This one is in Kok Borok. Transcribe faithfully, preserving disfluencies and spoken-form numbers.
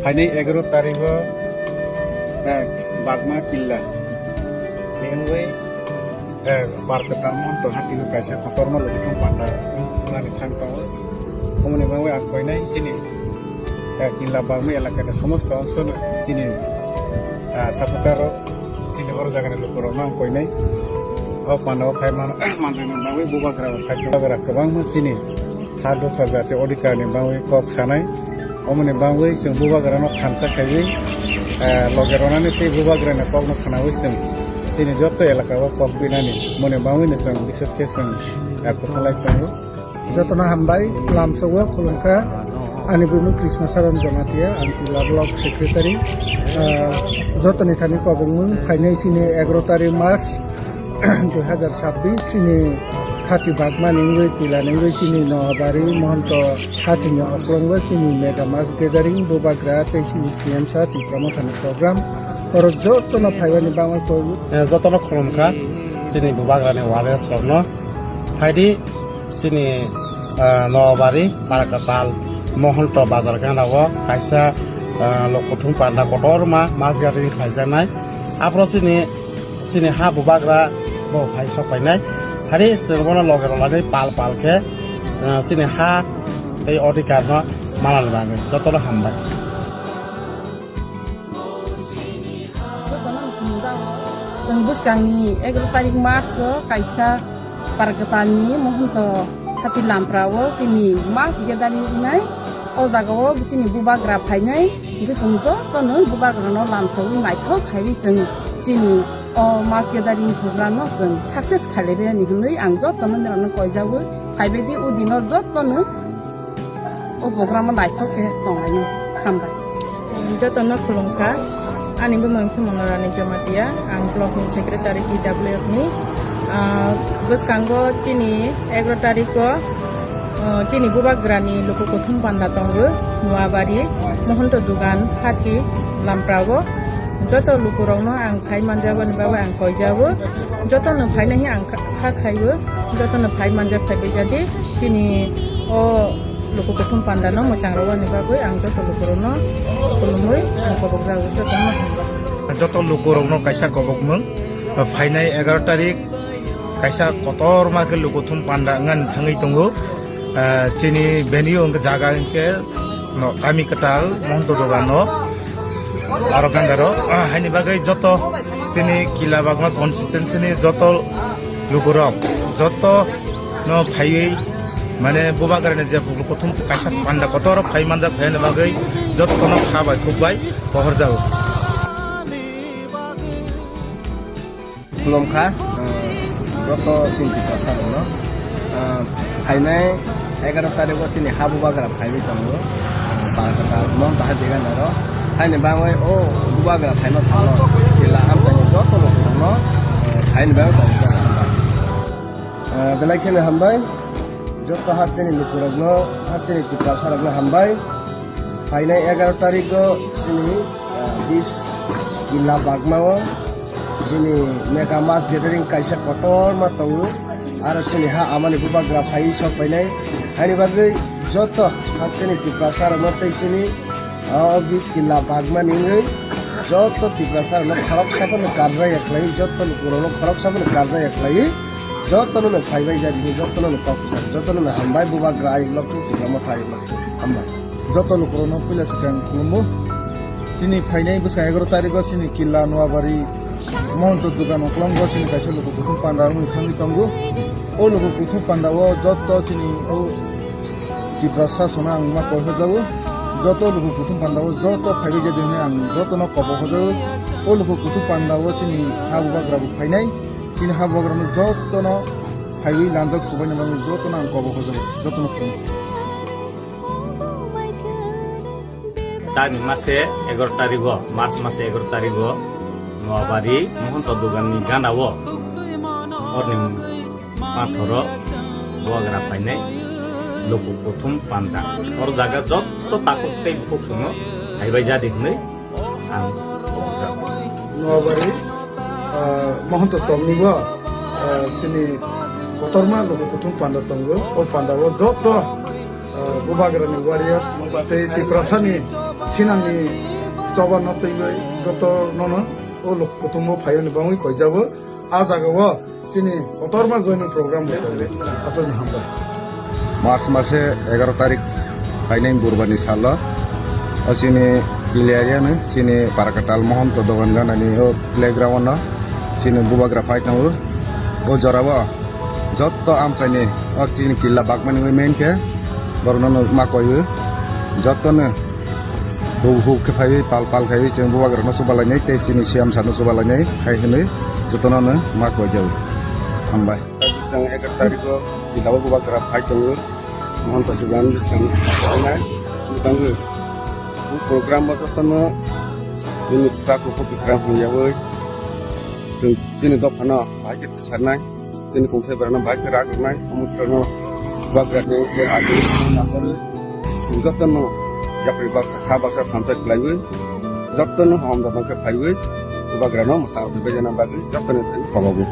Phainai egaroh tarikh o, eh, Bagma Killa ni wngwi, eh, Barkha Tal Monto hati o kaisa kotorma lukthum panda wngnani thang tongo. Omoni bagwi ang koinai chini, eh, Killa Bagma elakani somosto ongsono chini, ah, supporter rok, chini oro jagani lukurokno ang koinai. O panda o phai mano, manjani bagwi bubagra rok phai, bubagra kwbangma chini ha dopha jati odhikar ni bagwi kok sanai. Omoni bagwi chwng bubagra no thansa khaiwi, eh, loge ronani tei bubagra ni kok no khwnawi chwng chini joto elaka o kok binani moni bagwi no chwng bishes khe chwng, eh, kwthalai tongo. Jotono hambai, lamsao khulumkha. Ani bumu Krishna Saran Jamatia, ang Killa Block Secretary. Ah, jotoni thani kobongmung phainai chini egaroh tarikh March, dui hazar chabbish chini thati Bagma ni wngwi Killa ni wngwi chini Noabari Mohonto hatini oklongo chini mega mass gathering bubagra tei chini C M sa Tipra Mothani program. Oro jotono phaibani bagwi koi. Eh, jotono khulumkha chini bubagrani warriors rokno. Phaidi chini, ah, Noabari Barkha Tal Mohonto bazar gana o kaisa, ah, lok kuthum panda kotorma mass gathering khaijaknai. Aphro chini chini ha bubagra bo phai sok painai. Hari chwng bono loge rwlani pal pal khe, ah, chini ha tei odhikar no manani bagwi jotono hambai. Jotono hambai. Chwng bwskangni egaroh tarikh March o kaisa Barkha Tal ni Mohonto hati Lampra o chini mass gathering wngnai. O jaga o chini bubagra phainai, hingke chwng jotono bubagra no lamsao naithok khaiwi chwng chini o mass gathering program no chwng success khailaibai ani hinwi ang jotono norokno koijago. Phaibaidi o dino jotono o program o naithok khe tonglaino. Hambai. Jotono khulumkha. Ani bumung khe Monorani Jamatia, ang block ni secretary P W F ni. Ah, bwskango chini egaroh tarikh o, ah, chini bubagrani luku kuthum panda tongo, Noabari, Mohonto Dugan, Hathi, Lampra o. Joto lukurokno ang phai manjaboni bagwi ang koijago. Jotono phainai ang kha, kha khaibo, jotono phai manjak phaibai jadi, chini o luku kuthum panda no mwchang rwani bagwi ang joto lukurokno khulumwi ang kobokjago, jotono hambai. Joto lukurokno kaisa kobokmung, phainai egaroh tarikh kaisa kotorma khe luku kuthum panda wngani thangwi tongo. Ah, chini venue wngkha jaga hwnkhe no, kami kwtal Mohonto Dugan no. Aro gandaro, ah, haini bagwi joto chini Killa Bagma constituency ni joto lukurok, joto no phaiwi, mane, bubagrani je luku kuthum kaisa panda kotor phai manjak, haini bagwi joto no kha bai khuk bai pohor jago. Khulumkha, ah, joto chini Tiprasa rokno. Ah, phainai egaroh tarikh o chini ha bubagra phaiwi tongo. Ah, Barkha Tal Mohonto hati gana ro. Haini bagwi o bubagra phaima thangno Killa amchaini joto lukurokno, ah, phaini bagwi tongkha. Ah, belai kheno hambai. Joto hasteni lukurokno, hasteni Tiprasa rokno hambai. Phainai egaroh tarikh o chini, ah, bis Killa Bagma o chini mega mass gathering kaisa kotorma tongo. Aro chini ha amani bubagra phaiwi sok phainai. Haini bagwi joto hasteni Tiprasa rokno tei chini o bis Killa Bagma ni wngwi joto Tiprasa rokno khoroksa phano karjak ya khlaiwi, joto lukurokno khoroksa phano karjak ya khlaiwi. Jotono no phaibai jadi, jotono no kok kwchak, jotono no hambai, bubagra ayuk lokthung, Tipra Motha ayuk lokthung. Hambai. Joto lukurokno puila swkang khulumbo. Chini phainai bwskango egaroh tarikh o chini Killa Noabari Mohonto Dugan okolongo chini kaisa luku kuthum panda wngwi thangwi tongo. O luku kuthum panda o joto chini o Tiprasa sona ang ma koi hojago. Joto luku kuthum panda o joto phaibai jadi hwnwi ang jotono kobo hojago. O luku kuthum panda o chini ha bubagra bo phainai. Chini ha bubagrano jotono phaiwi lanjak subaina bagwi jotono ang kobo hojago, jotono khulumkha. Tamni mase egaroh tarikh o, March mase egaroh tarikh o, Noabari Mohonto Dugan ni gana o, orni pathor o bubagra phainai luku kuthum panda. Or jaga joto takhuk tei bukhuk songno phaibai jadi hwnwi ang kobokjago. Noabari, ah, Mohonto Chowk ni bo, ah, chini kotorma luku kuthum panda tongo. O panda o joto, ah, bubagra ni warriors tei Tiprasa ni Khinani choba no twiwi joto nono o lok kuthumbo phaiwi ni bangwi koijabo. A jaga o chini kotorma joining program bo tongo. Aswk ni hambai. March mase egaro tarik phainai Burbani salo o chini Kili area ni chini Parakatal Mohonto Dogan ganani o playground no chini bubagra phai tongo. O jorao jotto amchaini o chini killa bagmani wi main khe borokno ma koiwi jottono huk huk khe phaiwi pal pal khaiwi chwng bubagrano chubalainai tei chini siyam sano chubalainai hai hwnwi jotono no ma koijao. Hambai. Bwskang egaroh tarikh o killa o bubagra phai tongo. Mohon Tajugan bwskang phainai mwtango. O program o jotono bini bwsa kuphur kwkhwrang hwnyawi chwng chini dophano bahai khe tisarnai. Chini kungthai berano bahai khe rak rwnai, omo tongno bubagrani je agi nangkukmani. Chwng jotono yapri baksa, kha baksa thansa khlaiwi, jotono hamda tongkhe phaiwi, bubagrano mwchang rwbaijana bagwi jotono thani kobogo.